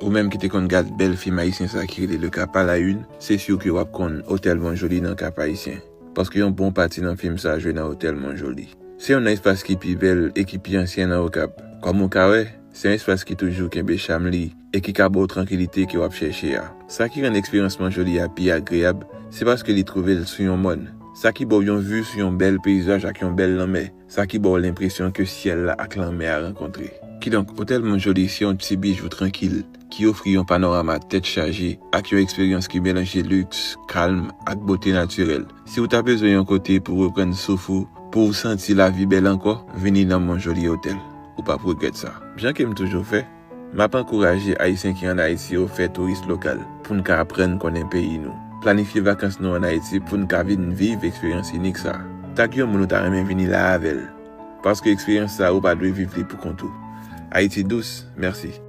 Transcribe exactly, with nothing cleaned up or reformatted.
Ou menm ki te konn gad bèl fim ayisyen sa ki rele Le Cap à la Une, se si ke w ap konn Otèl Mont Joli nan Cap Ayisyen. Paske yon bon pati nan fim sa jwe nan Otèl Mont Joli. Se yon espas ki pi bèl e ki pi ansyen nan Okap. Kòm ou ka wè, se yon espas ki toujou kenbe cham li e ki ka ba w trankilite ke w ap chèche a. Sa ki rann eksperyans Mont Joli a pi agreyab, se paske li twouve l sou yon mòn. Sa ki ba w yon vi sou yon bèl peyizaj ak yon bèl lanmè. Sa ki ba w lenpresyon ke syèl la ak lanmè a rankontre. Kidonk, Otèl Mont Joli se yon ti bijou trankil ki ofri yon panorama tèt chaje ak yon eksperyans ki melanje liks, kalm ak bote natirèl. Si w ta bezwen yon kote pou reprann souf ou, pou w santi lavi bèl ankò, vini nan Mont Joli Otèl. Ou p ap regrèt sa. Jan ke m toujou fè, m ap ankouraje Ayisyen ki ann Ayiti yo fè touris lokal pou n ka aprann konnen peyi nou. Planifye vakans nou ann Ayiti pou n ka vin viv eksperyans inik sa a. Tag yon moun ou ta renmen vini la avè l. Paske eksperyans sa a ou pa dwe viv li pou kont ou. Ayiti dous, mèsi.